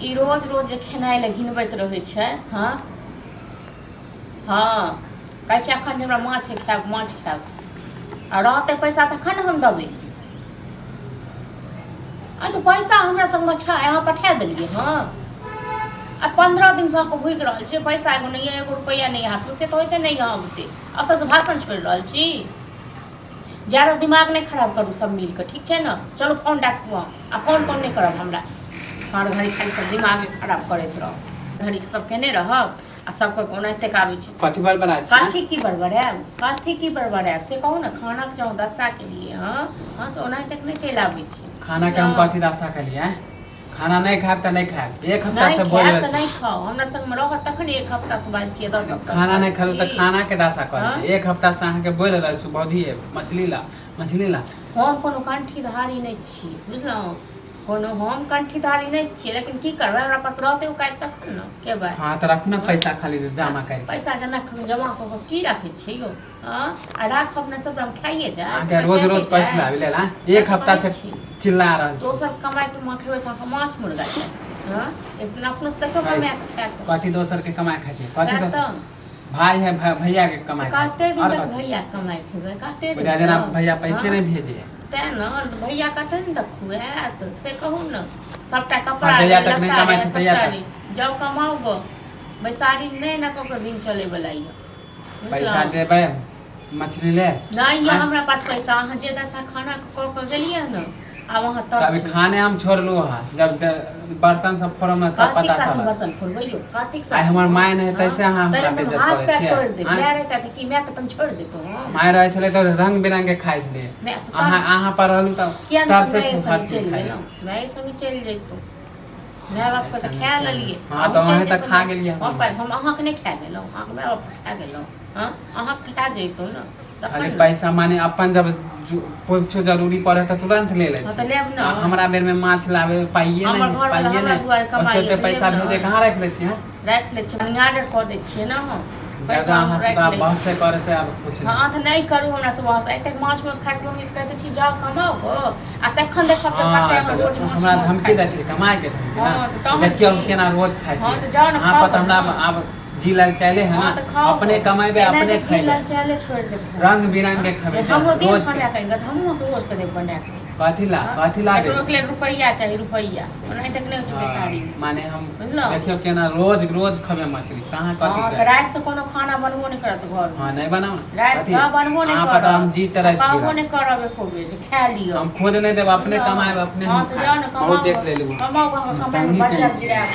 ई रोज रोज जे खेनाइ लए घिनबैत रहै छै। हँ हँ, कहै छै एखन जे हमरा माछ खायब, माछ खायब। आ रहतै पैसा तखन ने हम देबै। आ तऽ पैसा हमरा संगमे छै, अहाँ पठा देलियै। हँ, आ 15 दिनसँ अहाँके भुकि रहल छियै, पैसा एगो नहि यऽ, एगो रुपैआ नहि हाथमे, से तऽ होइते नहि यऽ। अहाँ बुते एतऽसँ भाषण छोड़ि रहल छी। ज्यादा दिमाग नहि खराब करू सब मिल कऽ, ठीक छै ने? चलू, फोन राखू अहाँ। आ फोन तोन नहि करब हमरा। हर घड़ी खाली सब दिमागे खराब करैत रहब, घड़ी सब केने रहब आ सबके ओनाहिते आबै छै। कथी बड़बड़ाय छी? कथी की बड़बड़ायब, कथी की बड़बड़ायब से कहू ने। खानाके जँ दशा के लिए, हँ हँ, से ओनाहिते नहि चलि आबै छै। खाना के हम कथी दशा केलियै? खाना नहि खायब तऽ नहि खायब। एक हफ्ता नहि से बोल खायब रहल तऽ छी। नहि खाउ। हमरा संगमे रहत तखन। एक हफ्ता से बाजै छियै, 10 हफ्ता से खाना नहि बाजै खेलहुँ तऽ छी। खाना के दशा करै हँ? छी। एक हफ्ता से अहाँके बोलि रहल छी, भौजी मछली ला, मछली ला। हम कोनो कंठीधारी नहि छी, बुझलहुँ? कोनो हम कंठीधारी नहि छियै, लेकिन की करबै, हमरा पास रहतै उकाय तखन ने खेबै। हँ, तऽ राखू ने पैसा खाली जमा करि। पैसा जमा जमा कऽ कऽ की राखै छियै यौ? हँ, आ राखब नहि, सबटा हम खाइए जाय? अहाँके सबटा रोज चाटे रोज पैसा जाय? लाबि लेल आँय? एक हफ्ता से छी। चिल्ला रहल छी। दोसर कमाइ के माँ खेबै तऽ अहाँके माछ मुर्गा छै? हँ, एक दिन अपनो से देखियौ कमाए कऽ खाए कऽ। कथी दोसर के कमाइ खाइ छै? कथी सएह दोसर तऽ भाई है, भैया के कमाइ खाइ कते छै। दिन आओर तक कथी? भैया कमाइ खेबै? कते दिन बुझा जेना तक? भैया पैसे हँ? नहि भेजे है। तें ने तऽ भैया कते दिन तक खुआएत से कहू ने। सबटा कपड़ा हँ, जहिया रे तक नहि लत्ता कमाइ रे छै तहिया सबटा तक। रे। जाउ कमाउ गो, बैसारी नहि ने कऽ कऽ दिन चलै बला यऽ। पैसा बुझलहुँ? देबै मछली ले? नहि यऽ आँय? हमरा पास पैसा। अहाँ जे दशा खाना कऽ कऽ गेलियै ने, आब अहाँ तऽ अभी तरसू। खाने हम छोड़लू हँ। जब बर्तन सब फोड़म ने तब कथीक पता साथे चलत। बर्तन फोड़बै यौ? कथीक आइ साथे? हमर माय नहि हँ? तैसे अहाँ तैँ हमरा तऽ बेइज्जत हाथ करै पैर छियै तोड़ि देब। आँय? माय रहिता तऽ की मायके तऽ हम छोड़ि देतहुँ हम? माय रहै छलै तऽ रंग बिरंग के खाइ छलियै। माय तऽ अहाँ अहाँ पर रहलू तऽ किया नहि तरसै माय छी संगे हर चीज चलि खाइ लए। गेलहुँ? माय संगे चलि जैतहुँ। माय बापके तऽ संगे खा चलि लेलियै। हँ, अहूँ तऽ चलि अहें तऽ जैतहुँ खा ने। गेलियै हम हमर। पर हम अहाँके नहि खा गेलहुँ, अहाँके माय बापके खा गेलहुँ। हँ, अहाँके खा जैतहुँ ने खाली तखन ने। पैसा माने अपन जब कुछो जरूरी पड़े तऽ तुरंत ले लै हँ तऽ छी। लेब ने। आ हमरा बेर में माछ लाबे पाइए हमर नहीं, घरवला पाइए हमरा नहीं। दुआरे ओते कमाइए ओते तऽ पैसा लेब ने। भेजे कहाँ राखि लै छी हैं? राखि लै छियै, मनी ऑर्डर कऽ दै छियै ने हम। ज्यादा पैसा हम अहाँ से राखि तऽ लै बहसे छियै। करे से आब कुछ हँ नहीं। तऽ नहि करू हमरा से बहस। एतेक माछ माउस खाइके मोन तऽ कहैत छी जाउ कमाउ गो, आ तखन देखब तऽ कते हँ अहाँ तऽ रोज माछ हमरा माउस धमकी खाइ दै छी छै से। कमाए के धमकी हँ ना। तऽ तहन देखियौ हम की? केना रोज खाइ हँ छियै। तऽ जाउ ने अहाँ खाउ पर तऽ गऽ हमरा ने। आब जी लाल चाहले है हँ ना। तऽ खाउ अपने गऽ। कमेबै, एनाहिते अपने घी खैबै। लाल चावले छोड़ि देब। रंग बिरंग के खबै हमरो दियौ ने रोज के। बना कऽ, तऽ हमहूँ अहाँके रोजके देब बना कऽ। कथी ला? हँ? कथी ला एकरो देब? के लेल रुपैआ चाही, रुपैआ। ओनाहि तक नहि होइ छै बैसारी हँ, माने हम बुझलहुँ? देखियौ केना रोज रोज खबै मछली, कहाँ कथी हँ तऽ करै। रातिसँ कोनो खाना बनबो नहि करत घरमे। हँ, नहि बनाउ ने। कथी रातिसँ बनबो नहि अहाँ पर तऽ हम करत जी आ तरसि कहबो गेल। नहि करब एको बेर जे खा लिअ। हम खुद नहि देब, अपने बुझलहुँ? कमाएब, अपने हँ हम तऽ जाउ खायब। ने बहुत कमाउ देख गऽ। लेलहुँ। कमाउ गऽ, हम कमाइ तंगी बजर केने छी। गिरायब।